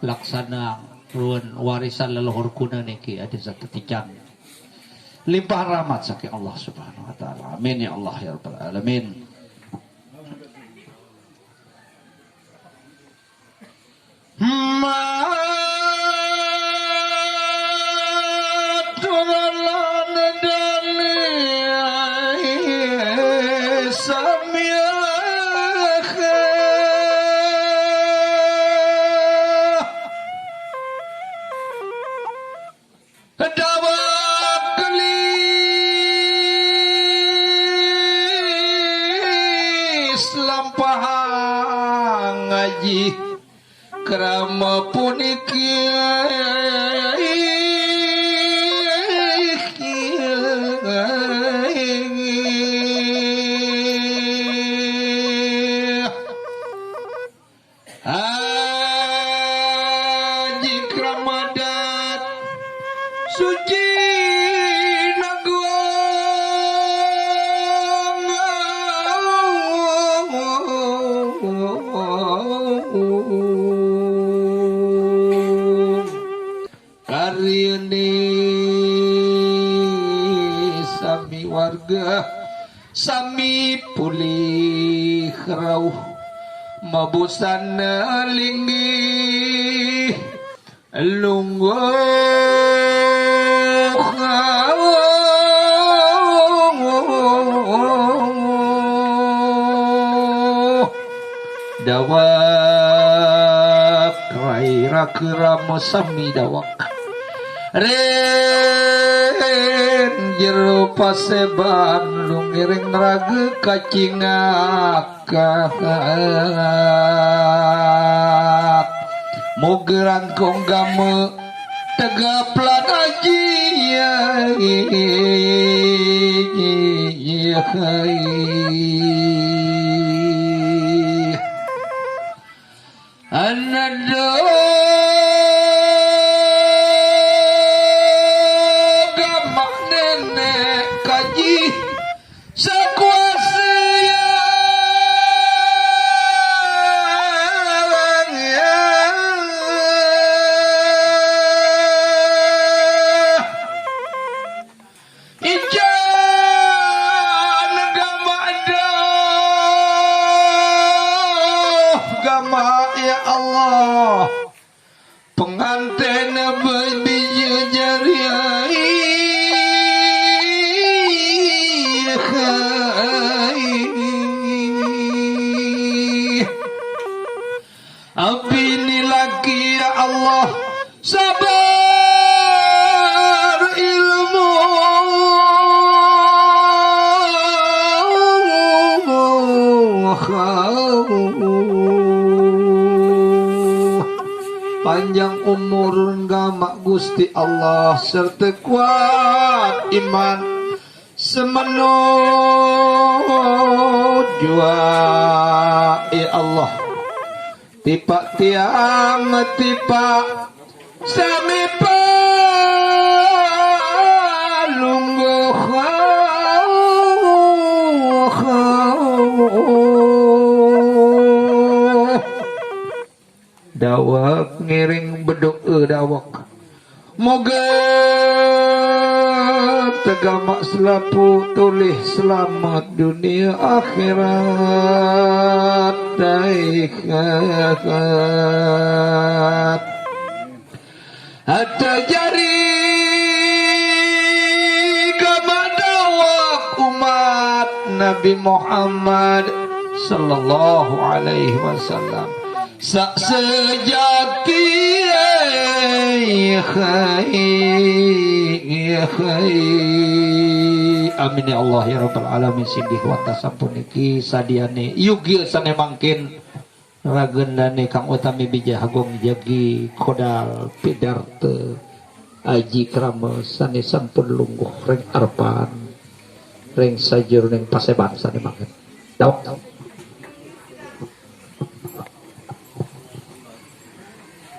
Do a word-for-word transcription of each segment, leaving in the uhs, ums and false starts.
laksana ruhun warisan leluhur kuna niki adi satetikan limpah rahmat saking Allah Subhanahu wa taala. Amin ya Allah ya rabbal alamin. Daweg gelis lampahang ngaji krama puniki. Aji Kramat Suci Nagung. Karyane sami warga, sami pulih rauh, mabusana linggih lungguh. Daweg rai raka rama sami daweg. Ring jero paseban lungiring raga kacingak. Moga rangkong gama tegap lan aji. Anado gamak nenek kaji sakuasa yang ijan gamak doh gamak ya Allah. Pengantin bebija jari ai. Abini laki ya Allah sabar ilmu. Panjang umur gamak Gusti Allah serta kuat iman semeno jua ya Allah. Tipak tiang tipak sami palungguh. Daweg ngiring bedoa daweg. Moga tegamak selapuq tulih selamet dunia akhirat. Daihat. Hatta jari gamak daweg umat Nabi Muhammad sallallahu alaihi wasallam. Sak sejati, eh, hai, eh, hai. Amin ya Allah ya rabbal alamin. Singgih wantah sampun niki sadiane yugia sane mangkin ragendane Kang Utami Bijah Agung jagi kodal pidarta aji krama sane sampun lungguh ring arepan ring sajeroning paseban sane mangkin. Daweg.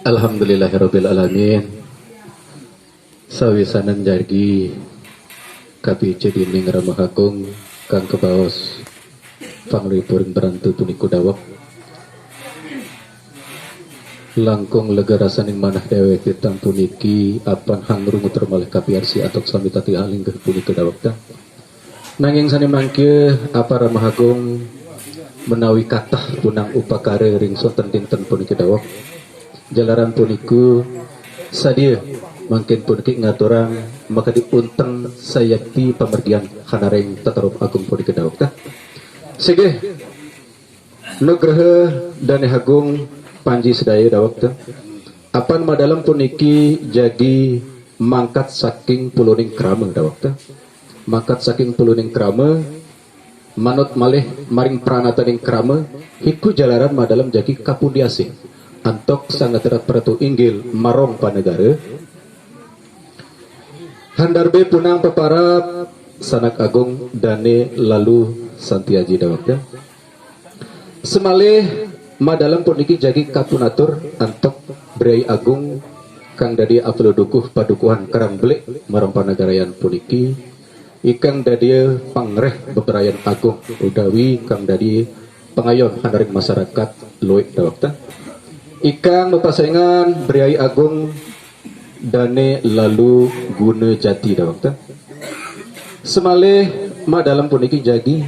Alhamdulillahirabbil alamin. Sawisanan jagi kapica dening Rama Kakung kang kabaos panglipuring brantu punika daweg. Langkung lega rasaning manah déwék titang puniki apan hangrungu termalih kapiarsi antuk sami tatiah linggih punika dawekta. Nanging sané mangké aparamahagung menawi katah punang upakara ring sonten dinten puniki dawek. Jalaran punika sadia mangkin puniki ngaturang makadi unteng sayakti pamargian hanaring tetarum agung puniki dawekta. Singgih nugraha Dané Agung Panji sedaya dawekta. Apan madalem puniki jagi mangkat saking puluning krama dawekta. Mangkat saking puluning krama manut malih maring pranataning krama, hiku jalaran madalem jagi kapundiasih antuk sangatra pratu inggil marong panegara. Handarbé punang paparab Sanak Agung Dané Lalu Santiaji dawekta. Semalih madalem puniki jagi kapunatur antuk Bray Agung kang dadi apala dukuh padukuhan Karang Belik marong panegarayan puniki, ikang dadia pangreh beberayan agung utawi kang dadi pangayon hanaring masarakat luik dawekta. Ikang mapasengan Bray Agung Dané Lalu Guna Jati dawekta. Semalih madalem puniki jagi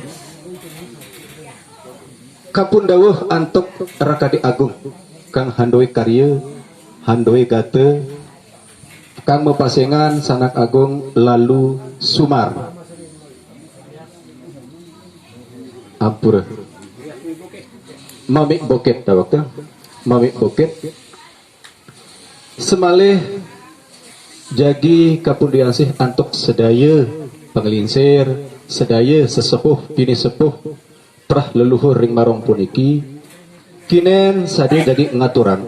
kapundawuh antuk Rakadi Agung kang handué karya, handué gata, kang mapasengan Sanak Agung Lalu Sumar. Ampura. Mamik Bukit dawekta. Mamik Bukit. Semalih jagi kapundiasih antuk sedaya panglingsir, sedaya sesepuh, pinisepuh, prah leluhur ring marong puniki, kinén sadia jagi ngaturang,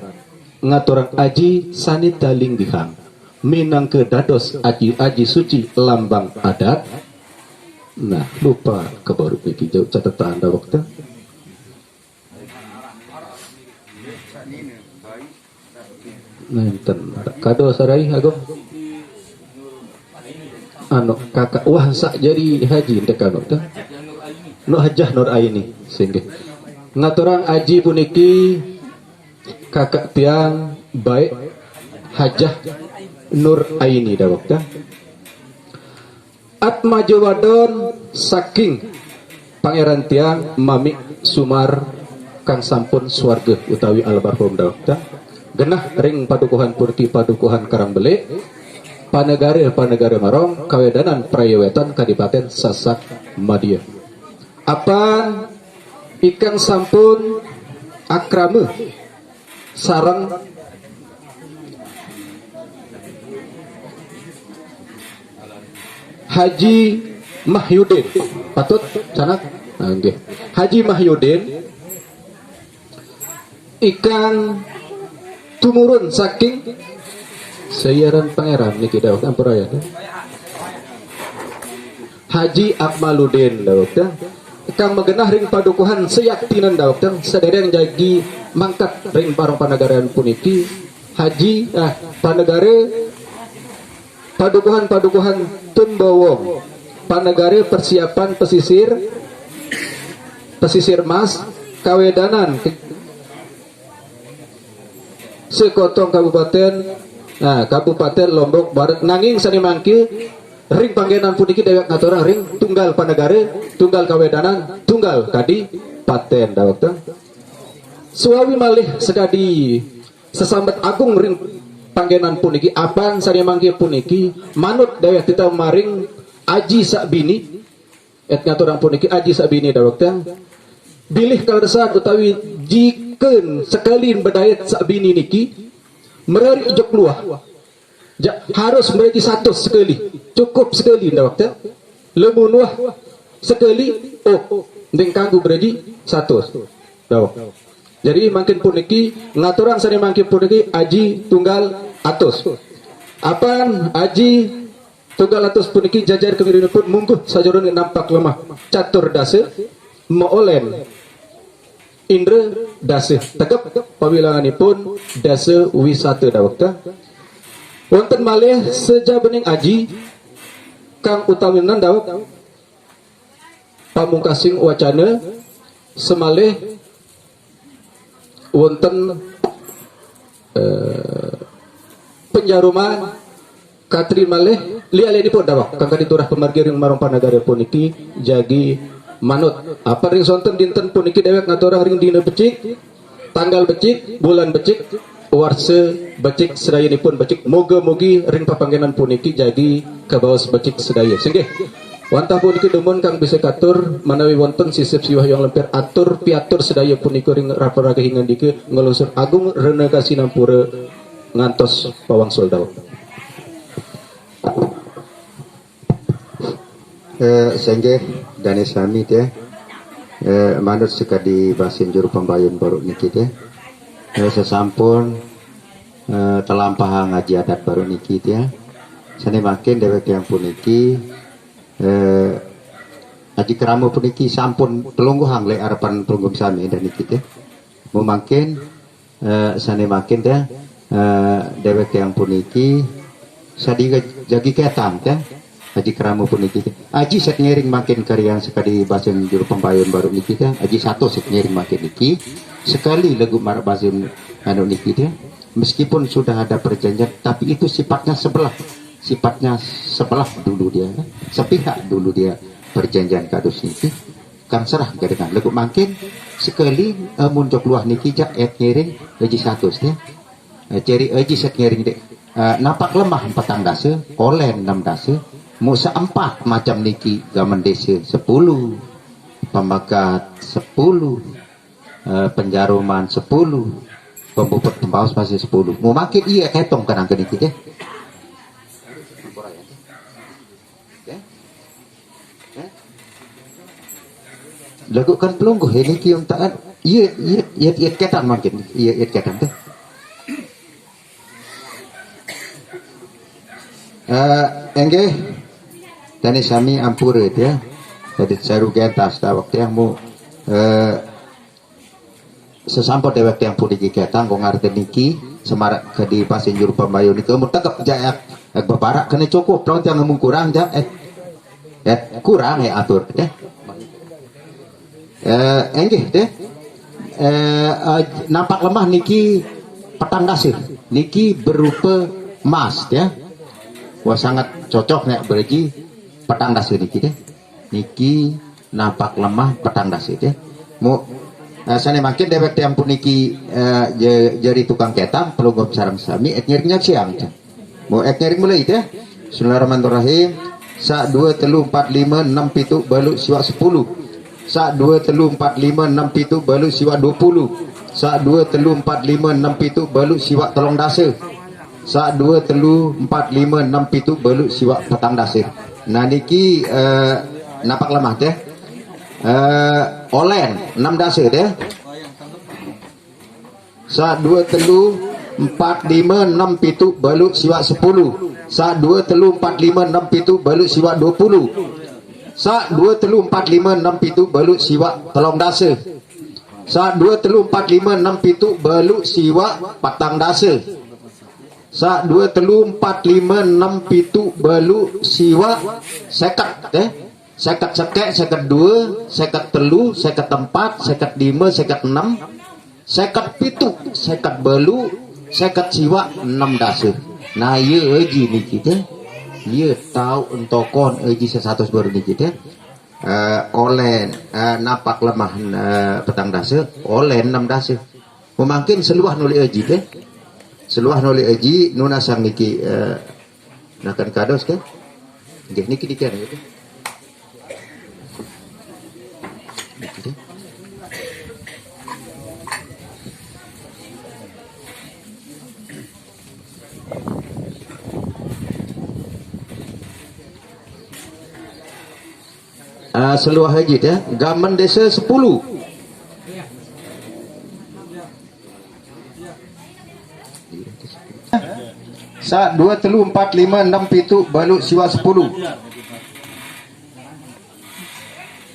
ngaturang aji sané talinggihang, minangka dados aji-aji suci lambang adat. Nah, lupa kabaru niki jauh catetan dawekta. Nénten. Kado sarai Agung. Anu, kakak, wah, sak jadi haji entek anu téh. Nu Hajah Nur Aini, singgih. Ngaturang aji puniki kakak tiang baik Hajah Nur Aini dawekta. Atmaja wadon saking Pangéran tiang Mamik Sumar kang sampun swarga utawi almarhum dawekta. Genah ring padukuhan puniki padukuhan Karang Belik, panegara-panegara Marong, kawedanan Praya Wétan, Kadipatén Sasak Madya. Apan ikang sampun akrama sareng Haji Mahyudin. Patut, Sanak? Nah, nggih. Haji Mahyudin ikang tumurun saking sayaran Pangéran niki dawek ampura ya. Haji Akmaludin dawek teh. Kang magenah ring padukuhan sayaktinan dawek teh, sadéréng jagi mangkat ring marong panegara puniki. Haji, ah, panegara, padukuhan-padukuhan Tumbawong, panegara persiapan pesisir, pesisir mas, kawedanan, sekotong kabupaten, nah, Kabupaten Lombok Barat, nanging sané mangké ring panggenan puniki dewek ngaturang ring tunggal panegara, tunggal kawedanan, tunggal kadipatén dawek teh. Suawi malih sakadi sesambet agung ring panggenan puniki, apan sané mangké puniki manut dewek titah maring aji sak bini, et ngaturang puniki aji sak bini dawek teh. Bilih kaleresan utawi jikeun sekali bedait sak bini niki, merari ijok luah. Ja, harus meraji satus sekali. Cukup sekali dawek teh. Lamun wah sekali, oh, ndéng kanggo meraji satus. Dawek. Jadi mangkin puniki ngaturang sané mangkin puniki aji tunggal atus. Apan aji tunggal atus puniki jajar kamirinipun mungguh sajeroning nampak lemah catur dasa, maolen indra dasa, tegep pawilanganipun dasa wisata dawek teh. Wonten malih sajabening aji kang utaminan dawek pamungkasing wacana, semalih wonten eh, Penjaruman, Katrin malih, liya-liyanipun daweg kang kadi turah pamargi ring Marong Panagara puniki jagi manut. Apan ring sonten dinten puniki dewek ngaturang ring dina becik, tanggal becik, bulan becik, warsa becik, sedayanipun becik. Moga-mogi ring papanggenan puniki jagi kabaos becik sedaya. Singgih. Wantah puniki dumun kang bisa katur, manawi wonten sisip siwah yong lempir atur piatur sedaya punika ring rapa raga hingandika nglungsur agung rena kasinampura ngantos pawangsul daweg. Eh, singgih, dane sami teh. Eh, manut sakadi basin juru pambayun baru niki teh. Eh, sasampun, eh, talampahang aji adat baru niki teh. Sane mangkin dewek tiang puniki, eh, aji krama puniki sampun pelungguhang le arepan pelungguh sami dah niki teh. Mumangkin, eh, sane mangkin teh, eh, dewek tiang puniki sadi jagi ketang teh, aji krama puniki teh. Aji set ngiring mangkin kariang sakadi basen juru pambayun baru niki teh. Aji satu set ngiring mangkin niki. Sekali lagu marak basen anu niki teh. Meskipun sudah ada perjanjian, tapi itu sifatnya sebelah, sifatnya sebelah dulu dia, sepihak dulu dia perjanjian kados niki. Kang serah gadengan. Lagu mangkin sekali, eh, mun jok luah niki jak et ngiring aji satus teh. Eh, ciri aji set ngiring dek. Eh, napak lemah petang dasa, olen enam dasa, musa empat macam niki, gamen desa sepuluh, pembakat sepuluh, eh, penjaruman sepuluh, pembupet pembaos masih sepuluh. Mau makin iya ketong kenang ke niki teh. Lagu kan pelungguh ini kiung taat. Iya, iya, iya, iya ketan mungkin. Iya, iya ketan teh. Eh, enggih. Tani sami ampura ya. Jadi saru gentas tawak tiang mu, eh, sesampun dewek tiang puniki ketang kok ngarti niki semarak ke di pasin juru pambayun niki mu tegep jayak, eh, bebarak kena cukup, lawan tiang ngomong kurang ja, eh, eh, kurang ya atur teh. Eh, enggih teh. Eh, eh, napak lemah niki petang dasa. Niki berupa emas ya. Wah, sangat cocok nek bereji petang dasa niki teh. Niki napak lemah petang dasa teh. Mu, eh, sane mangkin dewek tiang puniki, eh, je-, jari tukang ketang, pelungguh sareng sami, et ngiring siang teh. Mu et ngiring mulai teh. Bismillahirrahmanirrahim. Sa dua telu empat lima enam pitu balu siwak sepuluh. Sa dua telu empat lima enam pitu balu siwak dua puluh. Sa dua telu empat lima enam pitu balu siwak telung dasa. Sa dua telu empat lima enam pitu balu siwak petang dasa. Nah niki, eh, napak lemah teh. Eh, olen enam dasa teh. Sa dua telu empat lima enam pitu balu siwak sepuluh. Sa dua telu empat lima enam pitu balu siwak dua puluh. Sa dua telu empat lima enam pitu balu siwak telung dasa. Sa dua telu empat lima enam pitu balu siwak petang dasa. Sa dua telu empat lima enam pitu balu siwak seket teh. Seket sekek, seket dua, seket telu, seket empat, seket lima, seket enam, seket pitu, seket balu, seket siwak enam dasa. Nah iya aji niki teh. Iya tau entokon aji sesatus baru niki teh. Eh, olen, eh, napak lemah, eh, petang dasa, olen enam dasa. Memangkin seluah nuli aji teh. Seluah nuli aji nunasang niki, eh, nakan kados teh. Nggih niki niki anu teh. Niki teh. Ah, seluah aji teh, gamen desa sepuluh. Sa dua telu empat lima enam pitu balu siwak sepuluh.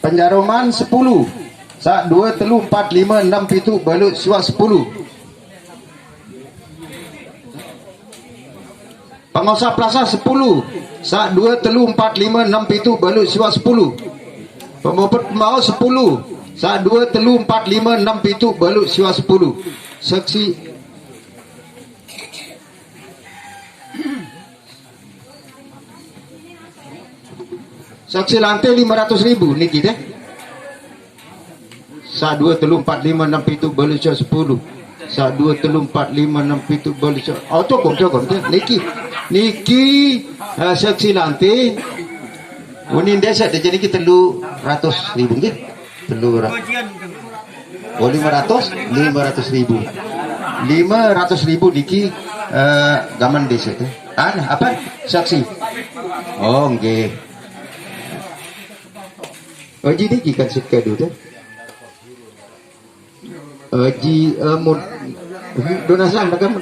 Penjaruman sepuluh. Sa dua telu empat lima enam pitu balu siwak sepuluh. Pangosah Plaza sepuluh. Sa dua telu empat lima enam pitu balu siwak sepuluh. Pemopet Pembawa sepuluh. Sa dua telu empat lima enam pitu balu siwak sepuluh. Seksi Saksi lante lima ratus ribu niki deh. Sa dua telu empat lima enam pitu balu sa sepuluh. Sa dua telu empat lima enam pitu balu sa. Oh, cukup, cukup deh. Niki, niki, eh, saksi lante. Unin desa deh, jadi kita telu ratus ribu nggih. Telu ratus. Oh, lima ratus, lima ratus ribu. Lima ratus ribu niki, eh, gaman desa teh. An, apa? Saksi. Oh, nggih. Aji niki kan sik kadu teh. Aji, eh, mun, dona sang kan.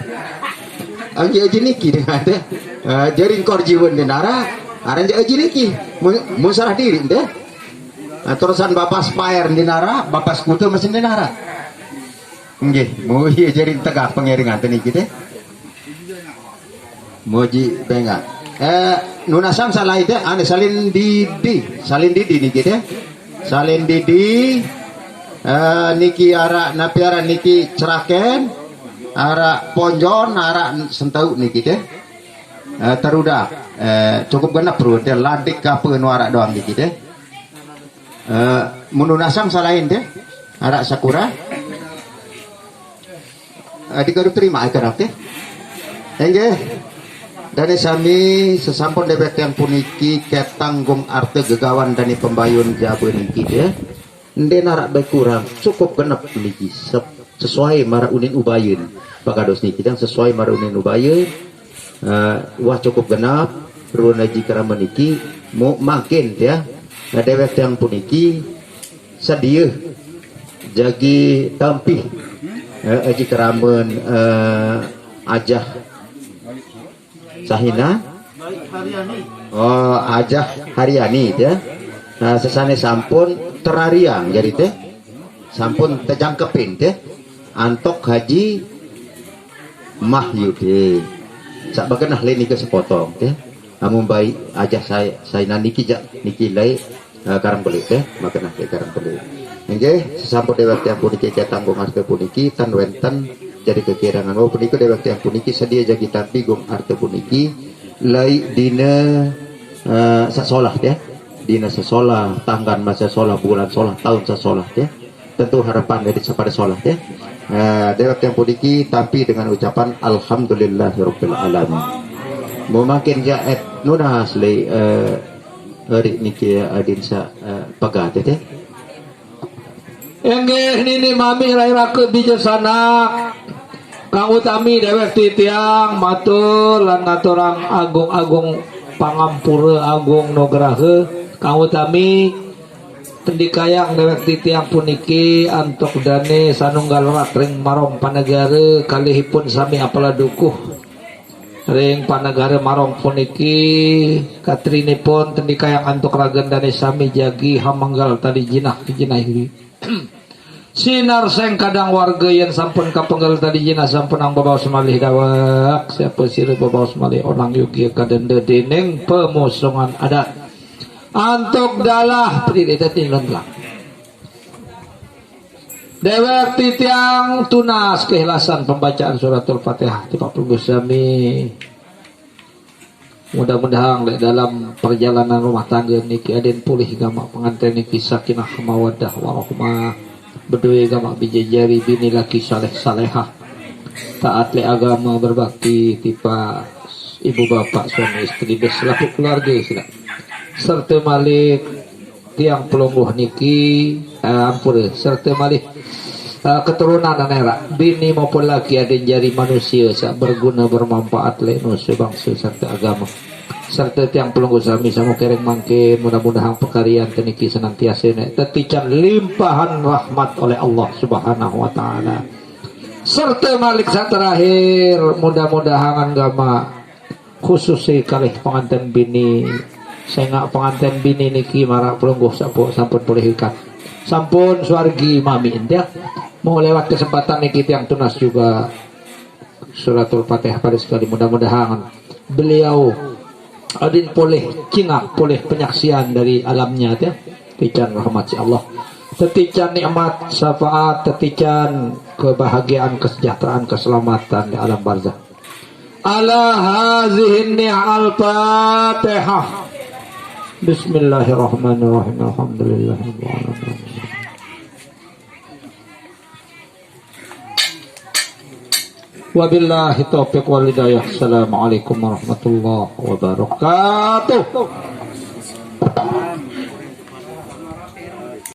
Aji, aji niki dengan teh. Eh, jaring kor jiwen di nara. Aran ja aji niki. Mun, mun salah diri teh. Nah, terusan bapak spire di nara, bapak skuter mesin di nara. Nggih, mugi jaring tegak pengiringan teh niki teh. Mugi bengak. Eh, nunasang salai teh, ane salin didi, salin didi niki teh. Salin didi, eh, niki arak napi arak niki ceraken, arak ponjon, arak sentau niki teh. Eh, terudak, eh, cukup genep perlu teh, ladik ke apa nu arak doang niki teh. Eh, mun nunasang salain teh, arak sakura. Eh, dikaru terima ae kadang teh. Enggih. Dane sami sesampun dewek tiang puniki ketang gung arte gegawan dane pembayun jaba niki teh. Ende narak bae kurang, cukup genep niki. Sep-, sesuai mara unin ubayeun. Pakados niki teh sesuai mara unin ubayeun. Eh, wah cukup genep, ruhun aji kerama niki, mu-, mangkin teh. Nah, dewek tiang puniki, sedia jagi tampih, eh, aji keramen, eh, ajah sahina. Oh, ajah Haryani teh. Nah, sesane sampun terariang jadi teh. Sampun tejangkepin teh. Antok Haji Mahyudin. Sak bagenah le nika sepotong teh. Amun baik ajah saya, saya niki jak niki lai, eh, karang beli teh, makan nasi karang beli. Nggih, sesampun dewek tiang puniki ketang gung arte puniki, tan wenten jadi kekirangan. Oh, puniki dewek tiang puniki sedia jagi tampi gung arte puniki, lai dina, eh, sasolah teh. Dina sasolah, tanggal masa solah, bulan solah, tahun sasolah teh. Tentu harapan dari sapada solah teh. Eh, dewek tiang puniki tampi dengan ucapan alhamdulillahirabbil alamin. Memakin jaet nunas le, eh, Ari niki adin sa, eh, pagate teh. Enggih nini mami rai rake bija sanak. Kang utami dewek titiang matur lan ngaturang agung-agung pangampura agung nugraha. Kang utami tendikayang dewek titiang puniki antuk dane sanunggal rat ring marong panegara kalihipun sami apala dukuh. Ring panegara marong puniki, katrinipun tendikayang antuk ragan dane sami jagi hamenggal tali jinah jinah iri. Sinar seng kadang warga yen sampun kapenggal tali jinah sampunang bebaos malih dawek, siapa sira bebaos malih onang yogia kadenda dening pemosungan adat. Antuk dalah pridita tinun lah. Dewek titiang tunas keikhlasan pembacaan suratul Fatihah ti Pak Pelungguh sami. Mudah-mudahan lek dalam perjalanan rumah tangga niki adin pulih gamak pengantin niki sakinah mawaddah warahmah. Bedoe gamak bijajari bini laki saleh salehah. Taat lek agama berbakti tipa ibu bapak suami istri berselaku keluarga sila. Serta malik tiang pelungguh niki, eh, ampura, serta malih, eh, keturunan anak erak, bini maupun laki adin jari manusia sak berguna bermanfaat lek nusa bangsa serta agama. Serta tiang pelungguh sami sama kereng mangkin, mudah-mudahan pekarian teniki senantiasa nek tetican limpahan rahmat oleh Allah Subhanahu wa taala. Serta malik sak terakhir, mudah-mudahan gama khusus si kalih pengantin bini. Sengak pengantin bini niki marak pelungguh sampun, sampun pulih ikat. Sampun suargi mami indah. Mau lewat kesempatan niki tiang tunas juga suratul Fatihah pada sekali. Mudah-mudahan beliau adin pulih cingak, pulih penyaksian dari alamnya teh. Tetican rahmat si Allah. Tetican nikmat syafaat, tetican kebahagiaan, kesejahteraan, keselamatan di alam barzah. Ala hazihin ni'al Fatihah. Bismillahirrahmanirrahim. Alhamdulillahirabbil alamin. Wabillahi taufiq wal hidayah. Assalamualaikum warahmatullahi wabarakatuh.